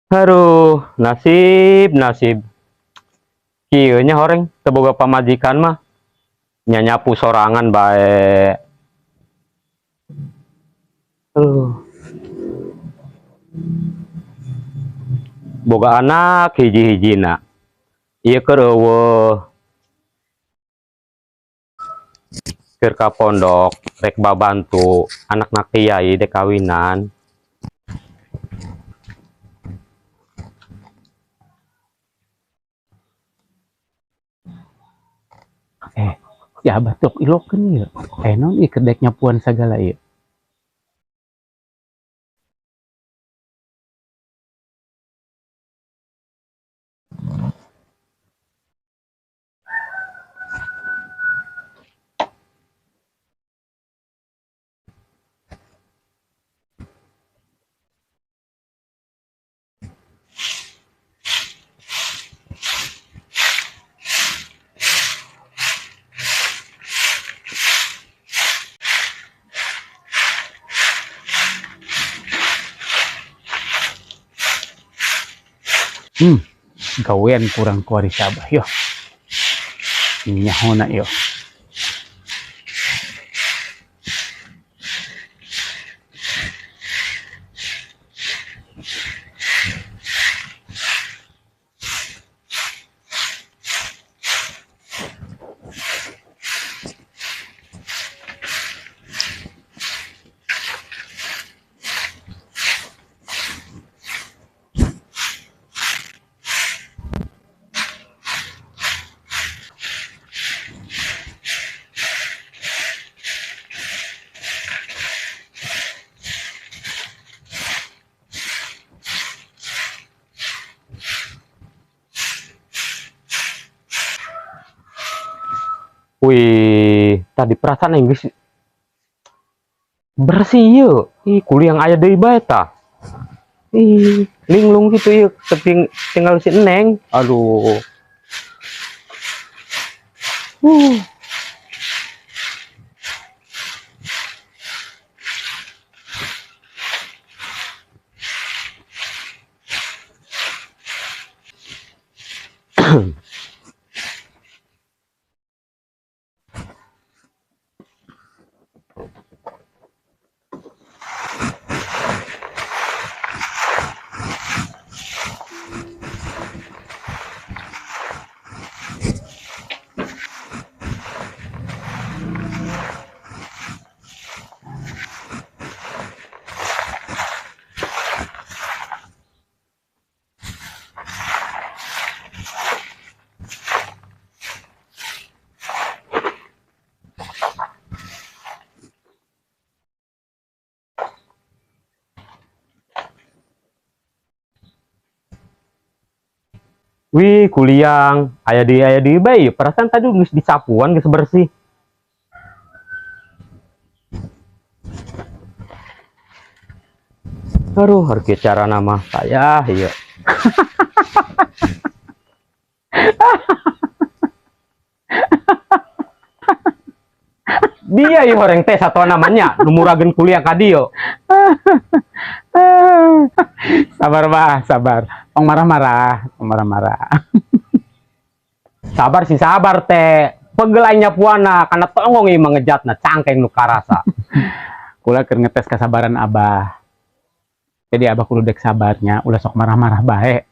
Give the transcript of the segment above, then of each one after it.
Aduh, nasib, nasib. Kieu nya horeng teu boga pamajikan mah. Nya nyapu sorangan bae. Aduh. Boga anak hiji-hijina. Ieu keur euweuh. Keur ka pondok rek babantu anakna kiai dek kawinan. Eh, ya abah tok ilokeun ieu. Eh, naon ieu keur daek nyapuan sagala ieu? Gawean kurang kuari sabah yo. Nyahona yo. Wih, tadi perasaan Inggris bersih yuk. Ih, kuliah aya deui bae tah. Ih, linglung gitu yuk, tinggal si Neng. Aduh. Wih, kuliang, aya di bae, perasaan tadi geus disapuan geus bersih. Aduh, harga cara nama saya, iya. Dia ieu horeng teh satu namanya, nu murageun kuliah ka dieu. Sabar, Bah, sabar. Tong marah-marah, tong marah-marah. Sabar sih sabar teh. Pegel aing nyapuana kana tonggong ieu mah ngejatna cangkeng nu karasa. Kula keur ngetes kesabaran Abah. Jadi Abah kudu dek sabarnya, ulah sok marah-marah bae.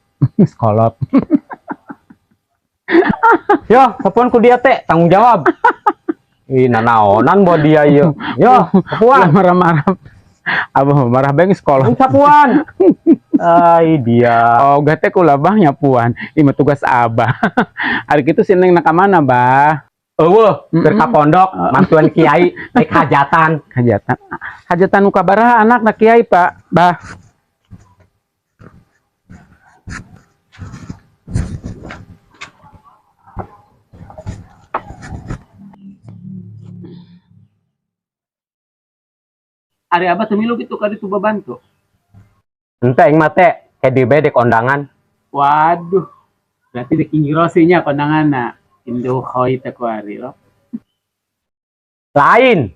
Sekolot. Yo, sapuan ku dia teh tanggung jawab. Ih, nanaonan buat dia ieu. Yo, Ulah sapuan. marah-marah. Abah marah bae geus kolot. Sapuan. Ai dia. Oh, gak teh kula Bah nyapuan. Ieu mah tugas Abah. Ari kitu si Neng na ka mana, Bah? Eueuh, keur ka pondok, mantuan kiai naik hajatan. Hajatan. Hajatan nu kabaraha anak na kiai, Pak? Bah. Ari Abah teu milu kitu ka ditu babantu. Ente aing mah teh kayak di bedek kondangan. Waduh. Berarti di King Rossi nya kondanganna. Indo hoi teh kuari lo. Lain.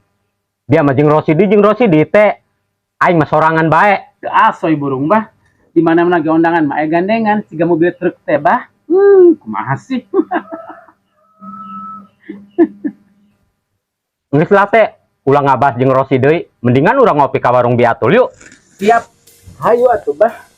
Dia mah jeung Rosidi teh aing mah sorangan bae. Teu asoy burung bah. Di mana-mana ge undangan mah aya gandengan siga mobil truk teh bah. Kumaha sih? Geus lah teh, ulah ngabahas jeung Rosi deui. Mendingan urang ngopi ka warung Biatul yuk. Siap. Hayu atuh bah.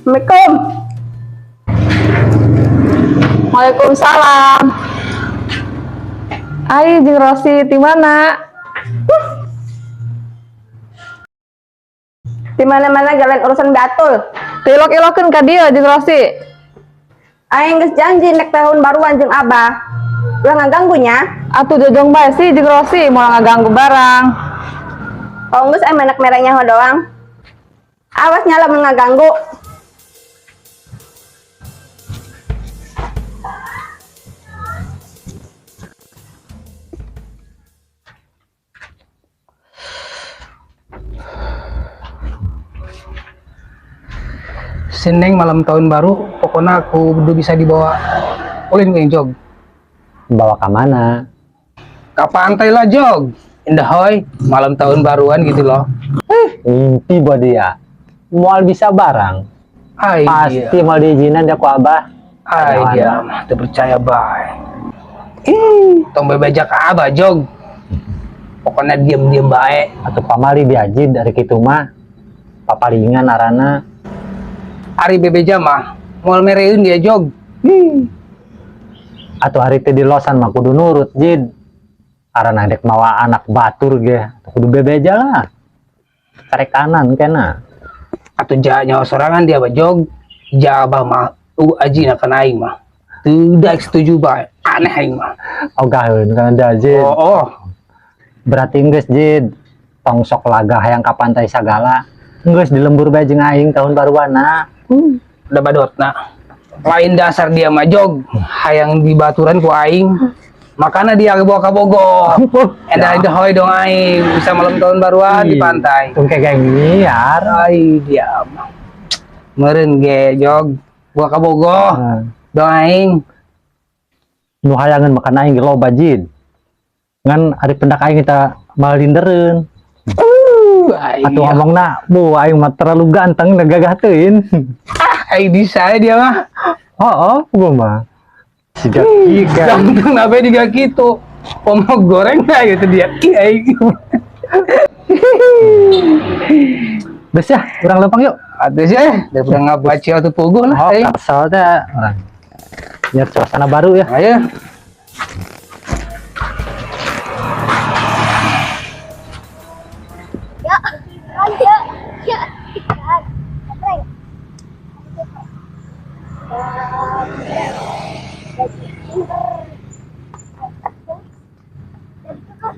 Assalamualaikum. Waalaikumsalam. Ai jeung Rosi di mana? Di mana-mana jalan urusan batul. Tilok-ilokeun ka dieu jeung Rosi. Aing geus janji nek tahun baruan jeung Abah. Ulah ngaganggunya. Atuh jojong bae sih jeung Rosi moal ngaganggu barang. Oh geus aing menek merenya doang. Awas nyala mun ngaganggu. Seneng malam tahun baru, pokoknya aku udah bisa dibawa ulin ke jog. Bawa ke mana? Ke pantai lah jog. Indah hoi, malam tahun baruan gitu loh. Mimpi buat dia. Moal bisa barang. Ai Pasti dia. mau diizinan dia ku abah. Ai dia mah teu percaya bae. Ih, tong bebejak abah jog. Pokoknya diem-diem bae. Atau pamali diajid dari kitu mah. Papalingan arana. Ari bebeja mah moal mereun dia jog. Atau hari teh di losan mah kudu nurut jid. Arana dek mawa anak batur ge kudu bebeja lah. Karek kanan kena. Atau ja nyawa sorangan dia bah jog. Ja abah mah aji na kana aing mah. Tidak setuju bae. Aneh aing mah. Ogaheun kana dia jid. Oh, oh. Berarti geus jid. Tong sok laga hayang ka pantai sagala. Geus di lembur bae jeung aing tahun baruana. Udah badotna. Lain dasar dia mah jog, hayang dibaturan ku aing. Makanya dia bawa ka Bogor. Endah indah hoi dong aing, bisa malam tahun baruan di pantai. Tung kayak nyiar. Ai dia mah. Meureun ge jog, bawa ka Bogor. Dong aing. Nu hayangan makan aing ge loba jid. Ngan ari pendak aing kita malindereun. Ai Atuh dia. ngomongna, bu aing mah terlalu ganteng da gagah teuing. Ah, ai bisa dia mah. Oh, oh, gua mah. Siga kieu Ganteng nabe diga kitu. Mau goreng nggak gitu dia. Ih, aing. Geus ya, urang lempang yuk. Atuh sih daripada ngabacil tuh puguh lah Oh, aing. kesel teh. Urang. Biar suasana baru ya. Ayo. Ya, ya, ya, ya.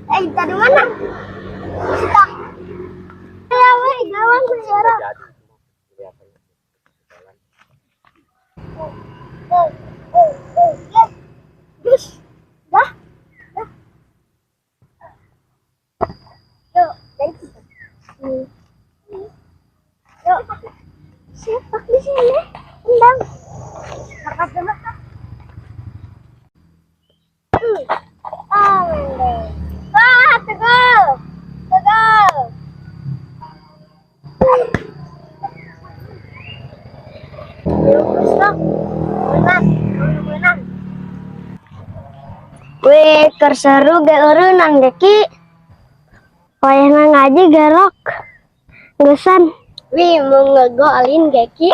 Eh, dari mana? Sudah. Ya, weh, gawang sejarah. Eh, eh, eh, eh. Dus. Dah. Dah. Yuk, dari situ. Yuk, siapa di sini? Tendang. Makan dulu. Ah, wah, tegal, tegal. Stop. Menang, menang. Weh, keur seru ge eureunang ge ki. Wayahna ngaji gerok. Geusan. Wih, mau ngegolin ge ki.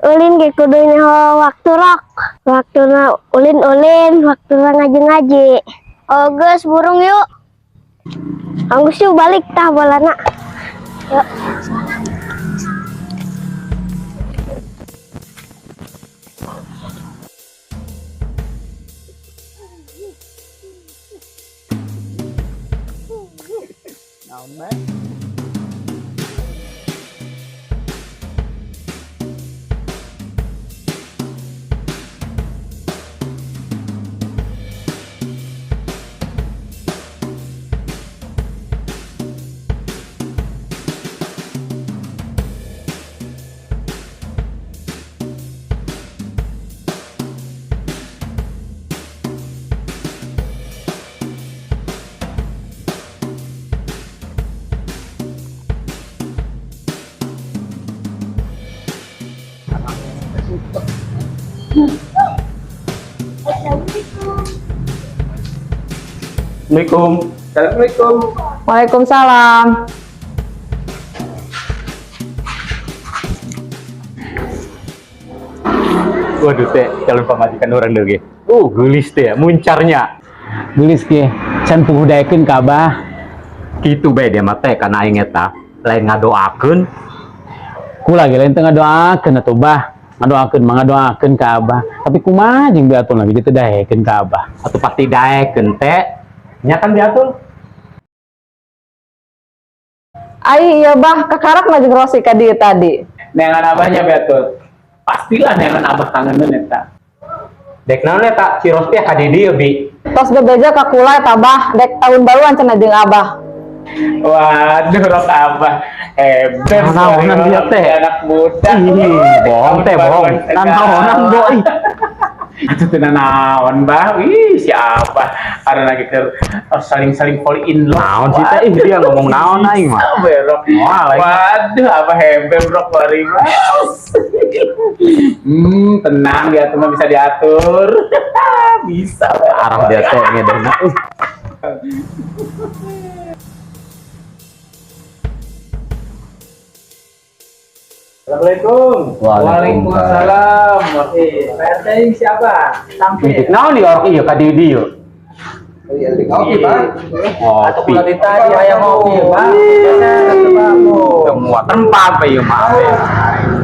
Ulin ge kudu nyaho waktu rok. Waktuna ulin-ulin, waktuna ngaji-ngaji. Oh, geus burung yuk. Anggus yuk balik tah bolana. Yuk. Assalamualaikum. Assalamualaikum. Waalaikumsalam. Waduh teh, calon pamajikan orang deh ge. Geulis teh ya, muncarnya. Gelis ge, can puguh daekeun ka Abah. Kitu bae dia mah teh kana aing eta. Lain ngadoakeun. Kula ge lain teu ngadoakeun atuh Bah. Ngadoakeun mah ngadoakeun ka Abah. Tapi kumaha jeung biatun lagi teu daekeun ka Abah. Atau pasti daekeun teh. Nya kan diatur. Ai iya bah, kakarak mah jeung Rosi ka dieu tadi. Neangan abahnya betul. Pastilah neangan abah kangeneun eta. Dek naon eta si Rosti ka di dieu bi. Tos bebeja ka kula eta bah, dek tahun baruan cenah jeung Abah. Waduh, rok abah hebat. Nanaonan dia teh. Anak muda. Ih, bohong teh, bohong. Nanaonan bo ih. Itu teh nanaon bah. Ih, si abah ada lagi ke saling-saling fall in love. Naon sih teh? Ih, dia ngomong naon aing mah. Berok. Wah, lain. Waduh, abah hebat rok bari. Tenang dia tuh mah bisa diatur. Bisa. Berok. Arah dia teh ngedehna. Ih. Assalamualaikum. Waalaikumsalam. PRT siapa? Ih, Naon ieu orang ieu ka di dieu? Ngopi, Pak. Ngopi. tadi ayam ngopi, Pak. Semua tempat apa ieu mah.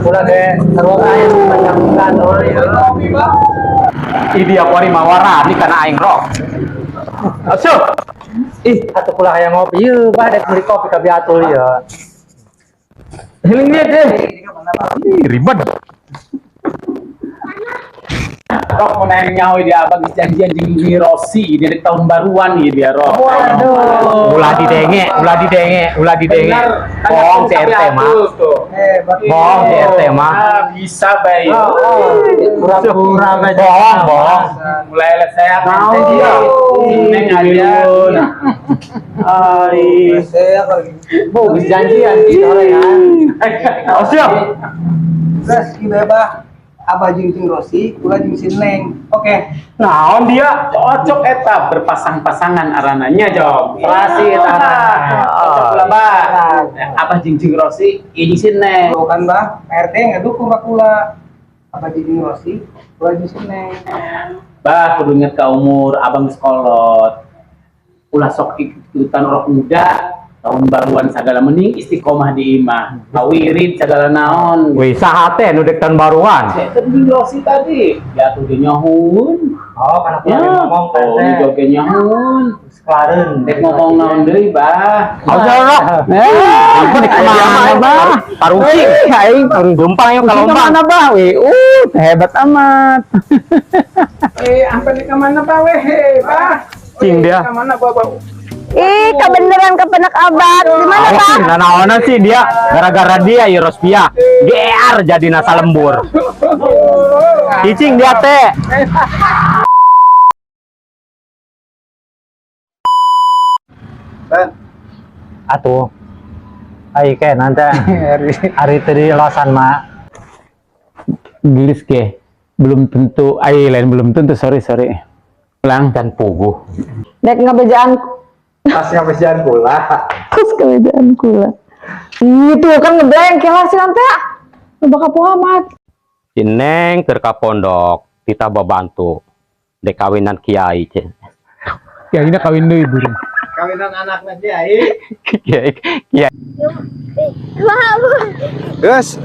Kula ge sarua ayam panjang Ngopi, Pak. Ih dia kuari mawarani kana aing rok. Asup. Ih, atuh kula hayang ngopi ieu, Bah, dek beli kopi ka Biatul ieu. Heling dia deh. Ih, ribet. Rok mau nanya nyawa dia abang janjian jeung Nyi Rosi dia tahun baruan gitu ya Rok. Waduh. Ulah didenge, ulah didenge, ulah didenge. Bener. Bohong si RT mah. Bohong si RT mah. Ah, bisa baik. Pura-pura aja. Bohong, bohong. Mulai les saya Mau. Neng aja. Ari. Bu, geus janjian gitu orang kan. Oh, siap. Terus, gimana, Pak? Abah jeung Cing Rosi, kula jeung si Neng. Oke. Naon dia? Cocok eta berpasang-pasangan arananya, Jom. Serasi eta aranana. Cocok lah, Bah. Abah jeung Cing Rosi, ieu jeung si Neng. Tuh kan, Bah, Pak RT ngedukung ka kula. Abah jeung Cing Rosi, kula jeung si Neng. Bah, kudu inget ka umur, abang geus kolot. Ulah sok ikutan orang muda, tahun baruan segala, mending istiqomah di imah. Kawirid segala naon. Wih, saha teh nu dek tahun baruan? Saya tadi Rosi tadi, ya tuh dia nyahun. Oh, karena aku Ya, lagi ngomong oh, ini teh. joge nyahun. Kelarin. Dek ngomong naon deui, Bah. Awas jorok. Eh, Kemana, Bah? Parucing. Aing Lumpang yuk kalau Mana, lombang. Bah? Wih, hebat amat. Eh, sampai di mana, Pak weh, Bah? Cing dia. Mana, Bapak? Ih, kebeneran kepenak abah. Di mana, Bah? Awas, nanaonan sih dia. Gara-gara dia ya Rospia. GR jadi nasa lembur. Cicing dia teh. Atuh. Ai ke nanti hari tadi losan mah. Gelis ke belum tentu, ai lain belum tentu, sorry, sorry, ulang. Dan puguh. Dek ngabejaan Pas ngabejaan kula. terus kebejaan kula. Itu kan ngeblank ya sih nanti. Nu bakal poho amat. Si Neng keur ka pondok, tita babantu. Dek kawinan kiai cen. Ya ini kawin deui burung. Kawinan anaknya kiai. Kiai kiai. Wah, Gus,